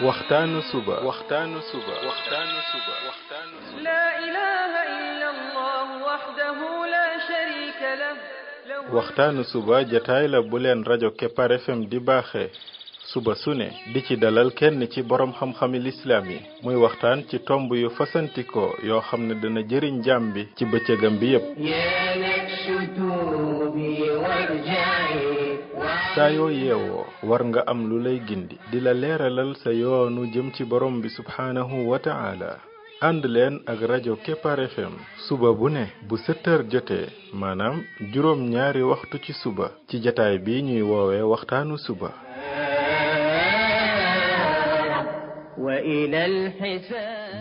waxtaanu suba لا إله إلا الله وحده لا شريك له waxtaanu suba jataay la bu leen rajo Kepar FM di baaxee suba su ne di ci dalal kenn ci borom xam-xami lislaam yi muy waxtaan ci tomb yu fasantikoo yoo xam ne dana jëriñ jaam bi ci bëccëgam bi yépp saa yoo yeewoo war nga am lu lay gindi di la leeralal sa yoonu jëm ci borom bi subhaanahu wa ta'ala ànd leen ak rajo Kepar FM suba bu ne bu 7 heures jotee maanaam juróom ñaari waxtu ci suba ci jataay bi ñuy woowee waxtaanu suba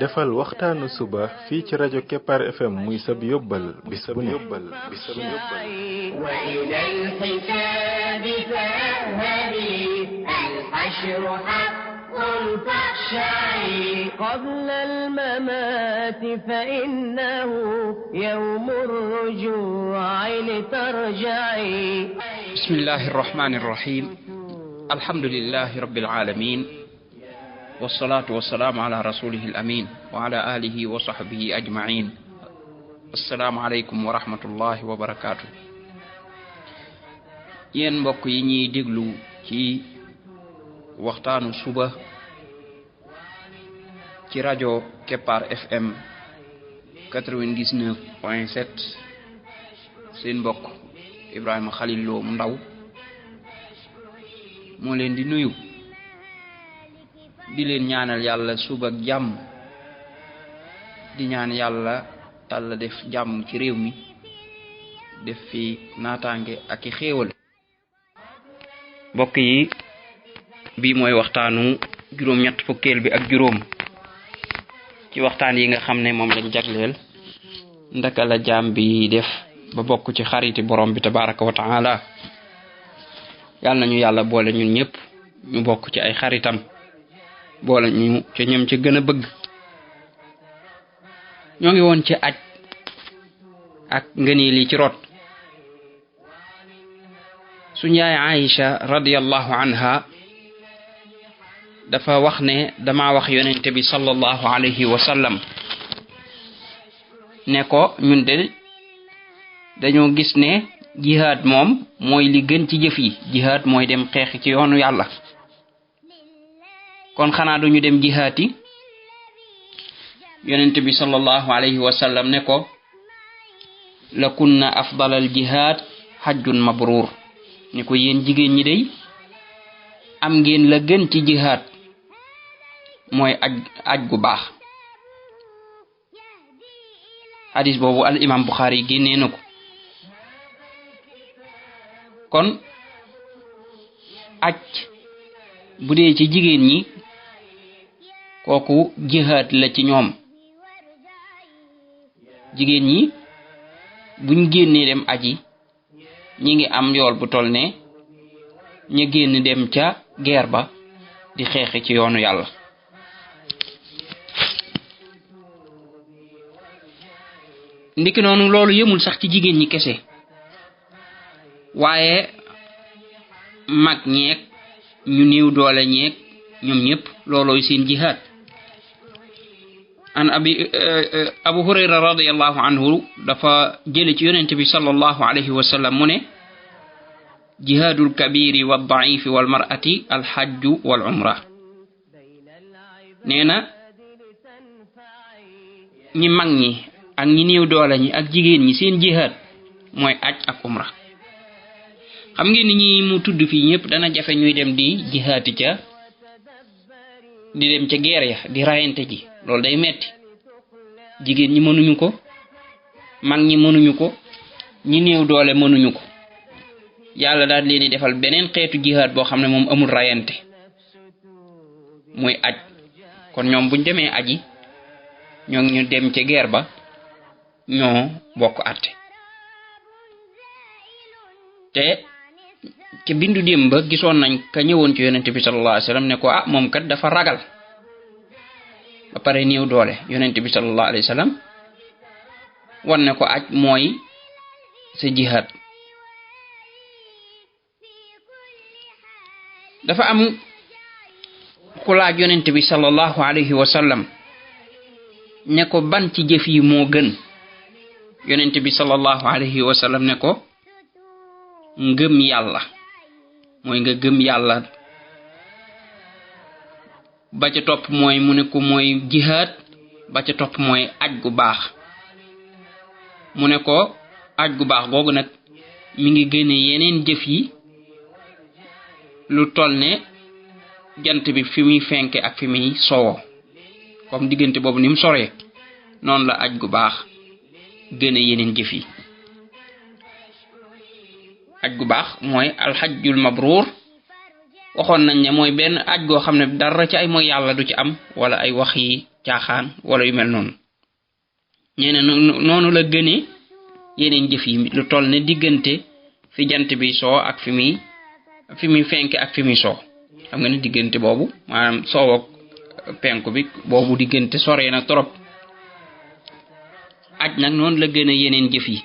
defal waxtaanu suba fii ci rajo Kepar FM muy sab yóbbal bis bu ne قبل الممات فإنه يوم الرجوع لترجعي بسم الله الرحمن الرحيم الحمد لله رب العالمين والصلاة والسلام على رسوله الأمين وعلى آله وصحبه أجمعين السلام عليكم ورحمة الله وبركاته yéen mbokk yi ñuy déglu ci waxtaanu suba ci rajo Kepar FM 99.7 seen mbokk Ibrahima Khalil Lo mu ndaw moo leen di nuyu di leen ñaanal yàlla suba ak jàmm di ñaan yàlla def jàmm ci réew mi def fi naataange ak i xéewal mbokk yi bii mooy waxtaanu juróom-ñett fukkeel bi ak juróom ci waxtaan yi nga xam ne moom lañ jagleel ndaka la jaam bi def ba bokk ci xariti borom bi tabaraka wa taala yàlla nañu yàlla boole ñun ñëpp ñu bokk ci ay xaritam boole ñu ca ñëm ca gën a bëgg ñoo ngi woon ci aj ak ngëneel yi ci rot suñu yaay Aïcha radiyallahu anha dafa wax ne dama wax yonente bi sallallahu alayhi wa sallam ne ko ñun de dañoo gis ne jihaad moom mooy li gën ci jëf yi jihaad mooy dem xeex ci yoonu yàlla kon xanaa duñu dem jihaad yi yonente bi sallallahu alayhi wa sallam ne ko la kunna afdalal jihaad hajjun mabruur ni ko yéen jigéen ñi day am ngeen la gën ci jihaad mooy aj gu baax hadis boobu al imam Bukhari génnee na ko kon aj bu dee ci jigéen ñi kooku jihaad la ci ñoom jigéen ñi buñ génnee dem aji ñi ngi am yool bu toll ne ña génn dem ca guerre ba di xeexi ci yoonu yàlla ndiki noonu loolu yëmul sax ci jigéen ñi kese waaye mag ñeek ñu néew doole ñeek ñoom ñëpp loolooy seen jihaad an abu hurayra radiyallahu anhu dafa jële ci yonente bi sallallahu alayhi wa sallam mu ne jihaadul kabiri wal daifi wal mar'ati al hajju wal umra nee na ñi mag ñi ak ñi néew doole ñi ak jigéen ñi seen jihaad mooy aj ak umra xam ngeen ni ñi mu tudd fii ñëpp dana jafe ñuy dem di jihaati di dem ca guerre ya di rayante ji loolu day metti jigéen ñi mënuñu ko mag ñi mënuñu ko ñi néew doole mënuñu ko yàlla daal leen di defal beneen xeetu jihaad boo xam ne moom amul rayante muy aj kon ñoom buñ demee aji ñoo ñu dem ca guerre ba ñoo bokk àtte te ci bindu démb ba gisoon nañ ka ñëwoon ci yonente bi sallallahu alayhi wasallam ne ko moom kat dafa ragal ba pare néew doole yonente bi sallallahu alayhi wasallam wan ne ko aj mooy sa jihaad dafa am ku laaj yonent bi sallallahu alayhi wa sallam ne ko ban ci jëf yi moo gën yonent bi sallallahu alayhi wa sallam ne ko ngëm yàlla mooy nga gëm yàlla ba ca topp mooy mu ne ko mooy jihaad ba ca topp mooy aj gu baax mu ne ko aj gu baax googu nag mi ngi gëne yeneen jëf yi lu toll ne jant bi fi muy fenke ak fi muy sowo comme diggante boobu ni mu soree noonu la aj gu baax gëne yeneen jëf yi aj gu baax mooy alxajjul mabruur waxoon nañ ne mooy benn aj goo xam ne dara ci ay mooy yàlla du ci am wala ay wax yi caaxaan wala yu mel noonu ñeene noonu la gëne yeneen jëf yi lu toll ne diggante fi jant bi soo ak fi muy fenk ak fi muy soo xam nga ne diggante boobu maanaam soo ak penku bi boobu diggante sore na trop aj nag noonu la gëne yeneen jëf yi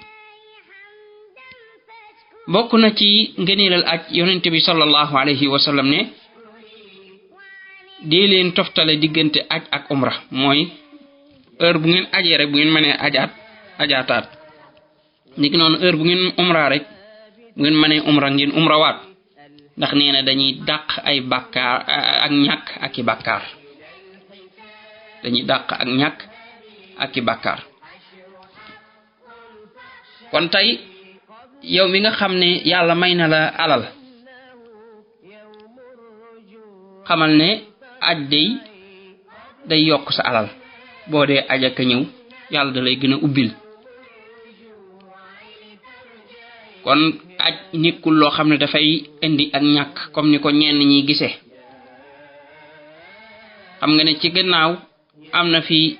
bokk na ci ngëneelal aj yonent bi sallallahu alayhi wa sallam ne dee leen toftale diggante aj ak umra mooy heure bu ngeen ajee rek bu ngeen mënee ajaataat niki noonu heure bu ngeen umra rek bu ngeen mënee umra ngeen umrawaat ndax nee na dañuy dàq ay bàkkaar ak ñàkk ak i bàkkaar dañuy dàq ak ñàkk ak i bàkkaar kon tey yow mi nga xam ne yàlla may na la alal xamal ne aj day yokk sa alal boo dee aj ak ñëw yàlla da lay gën a ubbil kon aj nekkul loo xam ne dafay indi ak ñàkk comme ni ko ñenn ñi gisee xam nga ne ci gannaaw am na fi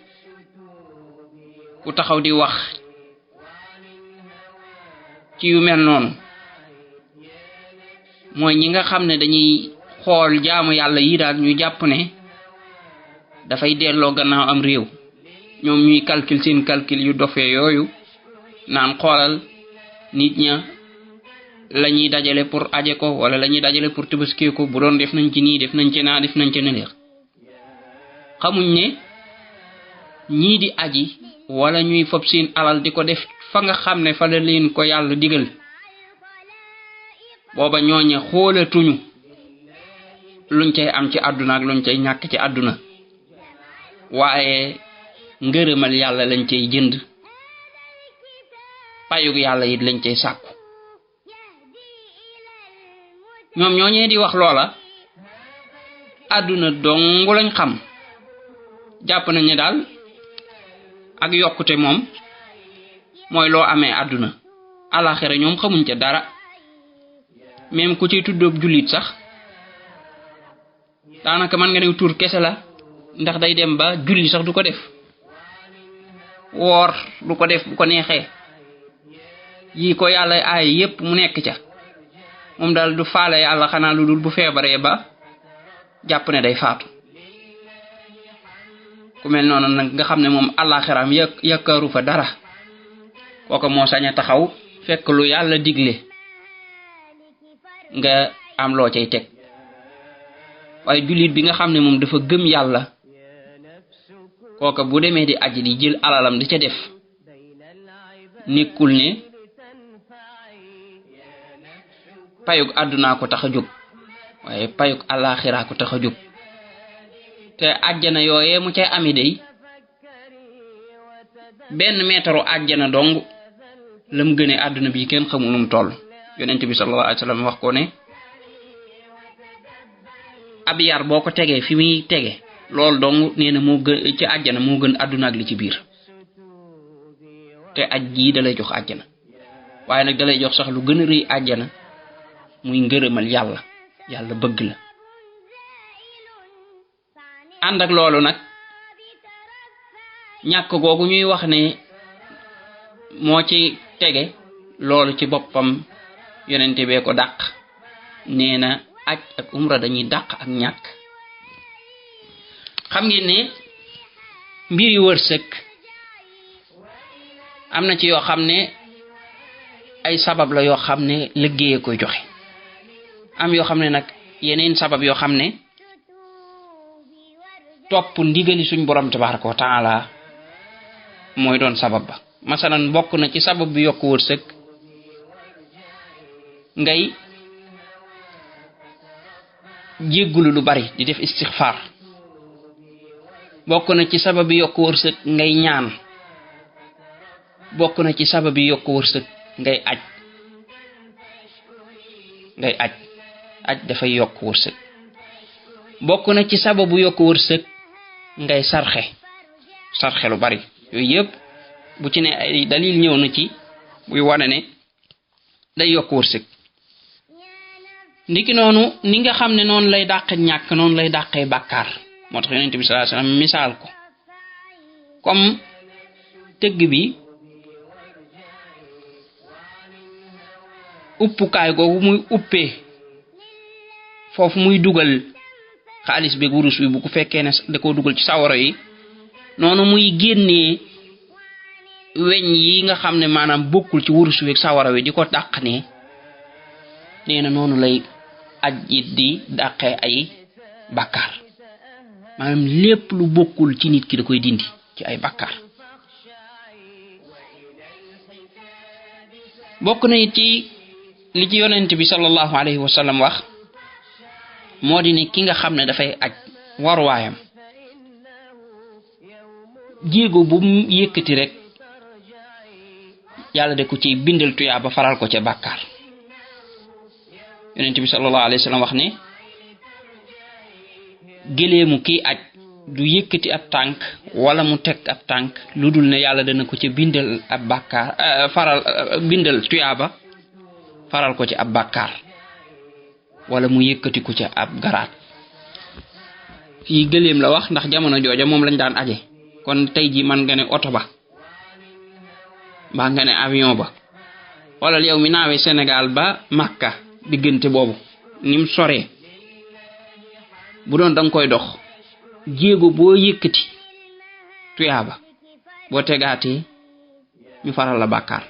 ku taxaw di wax ci yu mel noonu mooy ñi nga xam ne dañuy xool jaamu yàlla yi daal ñu jàpp ne dafay delloo gannaaw am réew ñoom ñuy calcul seen calcul yu dofee yooyu naan xoolal nit ña lañuy dajale pour aje ko wala lañuy dajale pour tëbaskee ko bu doon def nañ ci nii def nañ ci naa def nañ ci nëleex xamuñ ne ñii di aji wala ñuy fob seen alal di ko def fa nga xam ne fa la leen ko yàlla digal booba ñooñe xoolatuñu luñ cay am ci àdduna ak luñ cay ñàkk ci àdduna waaye ngërëmal yàlla lañ cay jënd payug yàlla it lañ cay sàkku ñoom ñooñee di wax loola àdduna dong lañ xam jàpp nañ ne daal ak yokkute moom mooy loo amee àdduna alaxira ñoom xamuñ ca dara même ku ci tuddoob jullit sax daanaka mën nga ne tur kese la ndax day dem ba julli sax du ko def woor du ko def bu ko neexee yi ko yàlla aay yépp mu nekk ca moom daal du faale yàlla xanaa lu dul bu feebaree ba jàpp ne day faatu ku mel noonu nag nga xam ne moom alaxiraam yakkaaru fa dara kooka moo sañ a taxaw fekk lu yàlla digle nga am loo cay teg waaye jullit bi nga xam ne moom dafa gëm yàlla kooka bu demee di aji di jël alalam di ca def nekkul ne payug àddunaa ko tax a jóg waaye payug alaxiraa ko tax a jóg te àjjana yooyee mu cay ami day benn meetaru àjjana dong lam gëne àdduna bi kenn xamul nu mu toll yonent bi sallallahu alayhi wasallam wax ko ne ab yar boo ko tegee fi muy tege loolu dong nee na moo gën ci àjjana moo gën àdduna ak li ci biir te aj gii dalay jox àjjana waaye nag dalay jox sax lu gën a rëy àjjana muy ngërëmal yàlla bëgg la ànd ak loolu nag ñàkk googu ñuy wax ne moo ci tege loolu ci boppam yonente bee ko dàq nee na aj ak umra dañuy dàq ak ñàkk xam ngeen ne mbir yu wërsëg am na ci yoo xam ne ay sabab la yoo xam ne liggéeye koy joxe am yoo xam ne nag yeneen sabab yoo xam ne topp ndigali suñ borom tabaraka wa taala mooy doon sabab ba. masalan bokk na ci sabab bi yokk wërsëg ngay jéggulu lu bari di def istixfaar. bokk na ci sabab bi yokk wërsëg ngay ñaan. bokk na ci sabab bi yokk wërsëg ngay aj. aj dafay yokk wërsëg. bokk na ci sababu yokk wërsëg ngay sarxe lu bari. yooyu yëpp bu ci ne ay dalil ñëw na ci buy wane ne day yokk wërsëg. ndiki noonu ni nga xam ne noonu lay dàq ñàkk noonu lay dàqee bàkkaar. moo tax yonent bi sallallahu alayhi wasallam misaal ko comme tëgg bi uppukaay googu muy uppee foofu muy dugal xaalis bi wurus bi bu ko fekkee ne da koo dugal ci sawara yi noonu muy génnee weñ yi nga xam ne maanaam bokkul ci wurus wi ak sawara wi di ko dàq ne nee na noonu lay aj it di dàqee ay bàkkaar. maanaam lépp lu bokkul ci nit ki da koy dindi ci ay bàkkaar. bokk na it ci li ci yonent bi sallallahu alayhi wa sallam wax moo di ne ki nga xam ne dafay aj warwaayam jéego bu mu yëkkati rek yàlla de ko ci bindal tuyaa ba faral ko ca bàkkaar. yonent bi sallallahu alayhi wa sallam wax ne géléemu kii aj du yëkkati ab tànk wala mu teg ab tànk lu dul ne yàlla dana ko ca bindal ab bàkkaar bindal tuyaaba faral ko ci ab bàkkaar wala mu yëkkati ko ca ab garaat. fii gëléem la wax ndax jamono jooja moom lañ daan aje. kon tey ji man nga ne oto ba mbaa nga ne avion ba wala yow mi naawee Sénégal ba Makka diggante boobu nim soree bu doon danga koy dox jéego boo yëkkati tuyaaba boo tegaatee ñu faral la bàkkaar.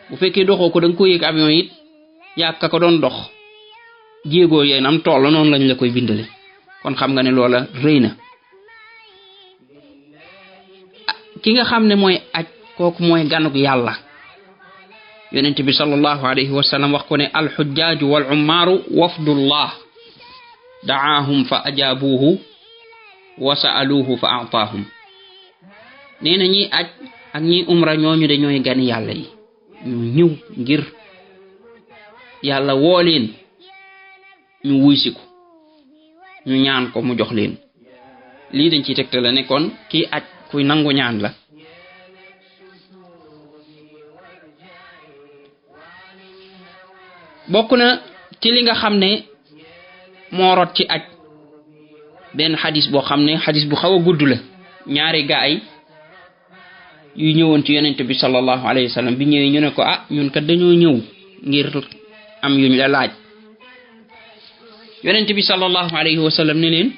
bu fekkee doxoo ko danga ko yëg avion it yàkka ko doon dox jéego yéen am toll noonu lañ la koy bindale. kon xam nga ne loola rëy na. ki nga xam ne mooy aj kooku mooy ganug yàlla. yonent bi sallallahu alayhi wa sallam wax ko ne alxujjaaju wal ummaaru wafdullah daahum fa ajaabuhu wa sa'aluhu fa a'taahum. nee na ñiy aj ak ñiy umra ñooñu de ñooy gani yàlla yi ñu ñëw ngir yàlla woo leen ñu wuysi ko ñu ñaan ko mu jox leen. lii dañ ciy tegte la ne kon kii aj kuy nangu ñaan la. bokk na ci li nga xam ne moo rot ci aj benn xadis boo xam ne xadis bu xaw a gudd la. ñaari gaay yu ñëwoon ci yonent bi sallallahu alayhi wa sallam bi ñëwee ñu ne ko ñun kat dañoo ñëw ngir am yuñ la laaj. yonent bi sallallahu alayhi wa sallam ne leen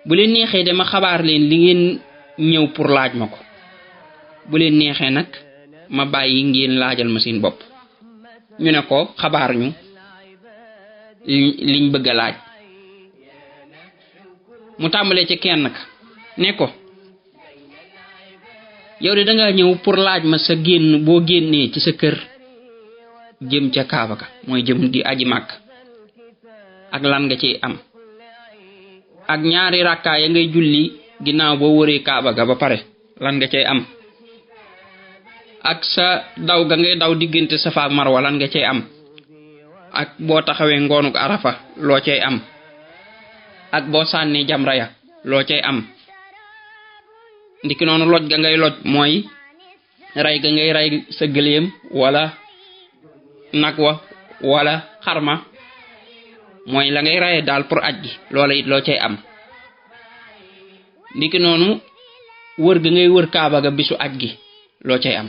bu leen neexee dama xabaar leen li ngeen ñëw pour laaj ma ko bu leen neexee nag ma bàyyi ngeen laajal ma seen bopp. ñu ne ko xabaar ñu liñ bëgg a laaj. mu tàmbalee ci kenn ka ne ko yow de danga ñëw pour laaj ma sa génn boo génnee ci sa kër jëm ca Kaaba ka mooy jëm di aji Màkk ak lan nga ciy am ak ñaari rakkaa ya ngay julli ginnaaw boo wëree Kaaba ga ba pare lan nga cay am ak sa daw ga ngay daw diggante Safa ak Marwa lan nga cay am ak boo taxawee ngoonuk Arafa loo cay am ak boo sànnee jamra ya loo cay am. ndiki noonu loj ga ngay loj mooy ray ga ngay ray sa gëléem wala nag wa wala xarma mooy la ngay raye daal pour aj gi loola it loo cay am. ndiki noonu wër ga ngay wër Kaaba ga bisu aj gi loo cay am.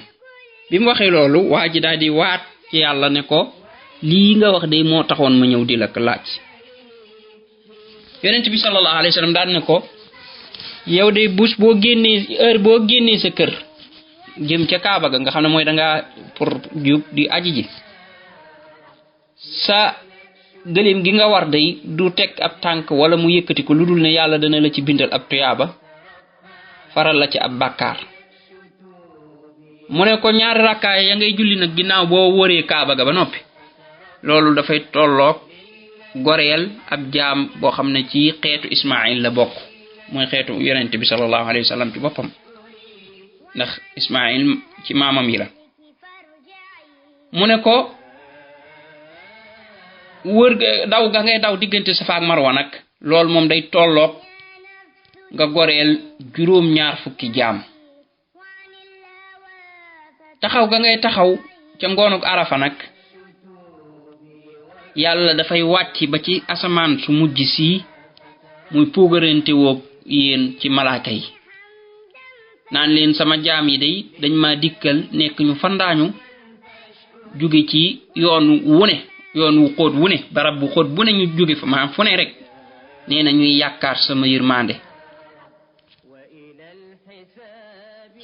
bi mu waxee loolu waa ji daal di waat ci yàlla ne ko lii nga wax de moo taxoon ma ñëw di la ko laaj. yonent bi sallallahu alayhi wa sallam daal ne ko yow de bus boo génnee heure boo génnee sa kër jëm ca Kaaba ga nga xam ne mooy dangaa pour jub di aji ji sa gëléem gi nga war day du teg ab tànk wala mu yëkkati ko lu dul ne yàlla dana la ci bindal ab tuyaaba faral la ci ab bàkkaar mu ne ko ñaari rakkaay ya ngay julli nag ginnaaw boo wëree kaaba ga ba noppi loolu dafay tolloog goreel ab jaam boo xam ne ci xeetu Ismaïl la bokk mooy xeetu yonente bi sallallahu alayhi wa sallam ci boppam ndax Ismaïl ci maamam yi la mu ne ko wër daw ga ngay daw diggante Safa ak Marwa nag loolu moom day tolloog nga goreel juróom-ñaar fukki jaam taxaw ga ngay taxaw ca ngoonuk Arafa nag yàlla dafay wàcc ba ci asamaan su mujj si muy puugarante woog yéen ci malaaka yi naan leen sama jaam yi day dañ ma dikkal nekk ñu fandaañu jóge ci yoon wu xóot wu ne barab bu xóot bu ne ñu jóge fa maanaam fu ne rek nee na ñuy yaakaar sama yërmande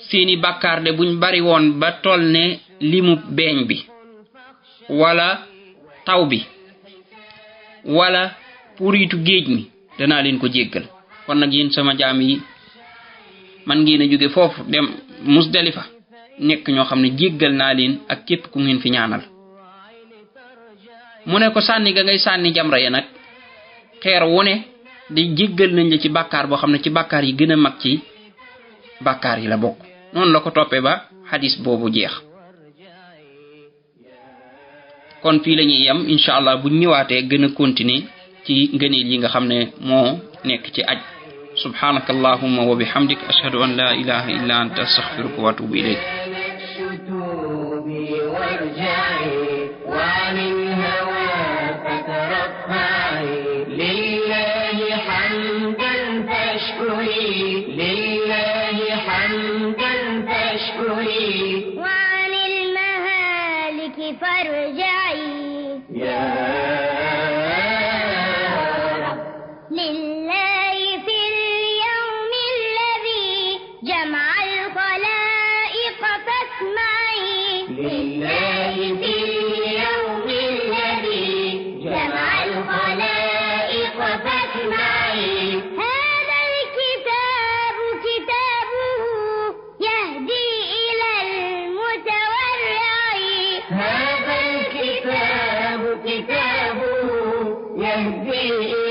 seeni bàkkaar de buñ bari woon ba toll ne limu beeñ bi wala taw bi wala puritu géej mi danaa leen ko jéggal kon nag yéen sama jaam yi man ngeen a jóge foofu dem Musdalifa nekk ñoo xam ne jéggal naa leen ak képp ku ngeen fi ñaanal mu ne ko sànni ga ngay sànni jamra ya nag xeer wu ne di jéggal nañ la ci bàkkaar boo xam ne ci bàkkaar yi gën a mag ci bàkkaar yi la bokk noonu la ko toppee ba xadis boobu jeex kon fii la ñuy yem incha allah bu ñëwaatee gën a continuer ci ngëneel yi nga xam ne moo nekk ci aj subhanaka allahumma wa bihamdik ashhadu an la ilaha illa anta astaghfiruka wa atubu ilayk وعن المهالك فارجعي يا رب لله في اليوم الذي جمع الخلائق فاسمعي لله في اليوم الذي جمع الخلائق فاسمعي هذا الكتاب كتابه يهدي إلى المتورع هذا الكتاب كتابه يهدي